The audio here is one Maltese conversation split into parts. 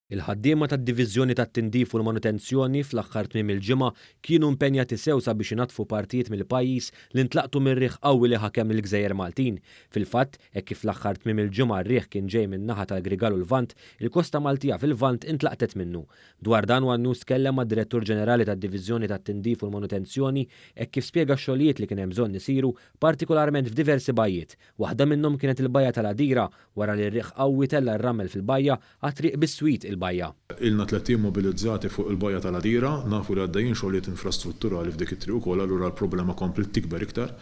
Il-ħaddiema tad-Diviżjoni tat-Tindif u l-Manutenzjoni fl-aħħar tmiem il-ġimgħa kienu impenjati sew sabiex inaddfu partijiet mill-pajjiż li ntlaqtu mir-riħ qawwi li ħakem lill-gżejjer Maltin. Fil-fatt, hekk kif fl-aħħar tmiem il-ġimgħa r-riħ kien ġej min-naħa tal-Grigal u l-Lvant, il-kosta Maltija fil-Lvant intlaqtet minnu. Dwar dan one News tkellem mad-Direttur Ġenerali tad-Diviżjoni tat-Tindif u l-Manutenzjoni hekk kif spjega x-xogħlijiet li kien hemm bżonn isiru partikolarment f'diversi bajjiet. Waħda minnhom kienet il-bajja tal-Għadira wara li r-riħ qawwi tella' r-ramel fil-bajja għat-triq biswit il-bajja. Ilna tlett ijiem mobilizzati fuq il-bajja tal-Għadira, nafu li għaddejjin xogħlijiet infrastrutturali f'dik it-triq ukoll allura l-problema kompliet tikber iktar.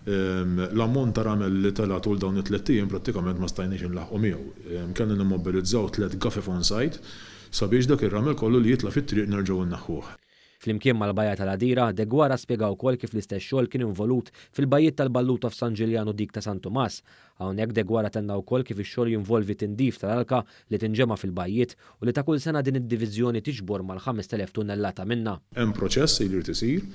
L-ammont ta' ramel li tela' tul dawn it-tlett ijiem prattikament ma stajniex inlaħħqu miegħu. Kellna nimmobilizzaw tlett gafef on site sabiex dak ir-ramel kollu li jitla' fit-triq nerġgħu nneħħuh. Flimkien mal-Bajja tal-Għadira, Deguara spjega wkoll kif l-istess xogħol kien involut fil-bajjiet tal-Balluta f'San Ġiljan u dik ta' San Tumas. Hawnhekk Deguara tenna wkoll kif ix-xogħol jinvolvi tindif tal-alka li tinġema' fil-bajjiet u li ta' kull sena din id-diviżjoni tiġbor mal-5,000 tunnellata minnha. Hemm proċess li jrid isir,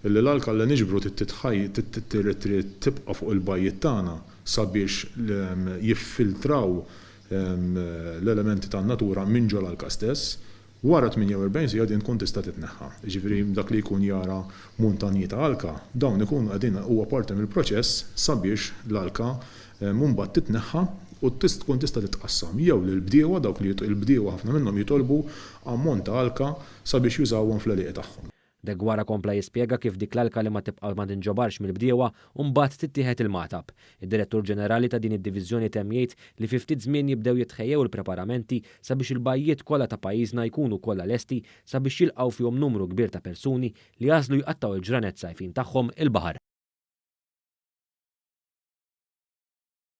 illi l-alka li niġbru trid titħaj trid tibqa' fuq il-bajjiet tagħna sabiex jiffiltraw l-elementi tan-natura minn ġol-alka stess. Wara 48 siegħa din tkun tista' titneħħa. Jiġifieri dak li jkun jara muntanji ta' alka, dawn ikunu qegħdin huwa parti mill-proċess sabiex l-alka mbagħad titneħħa u tkun tista' titqassam jew lill-bdiewa, dawk li il-bdiewa ħafna minnhom jitolbu ammont ta' alka sabiex jużawhom fl-għelieqi tagħhom. Deguara kompla jispjega kif dik l-alka li ma tibqa' ma tinġabarx mill-bdiewa u mbagħad tittieħed il-Magħtab. Id-Direttur Ġenerali ta' din id-diviżjoni temm jgħid li fi ftit żmien jibdew jitħejjew il-preparamenti sabiex il-bajjiet kollha ta' pajjiżna jkunu kollha lesti sabiex jilqgħu fihom numru kbir ta' persuni li jagħżlu jqattgħu l-ġranet sajfin tagħhom il-baħar.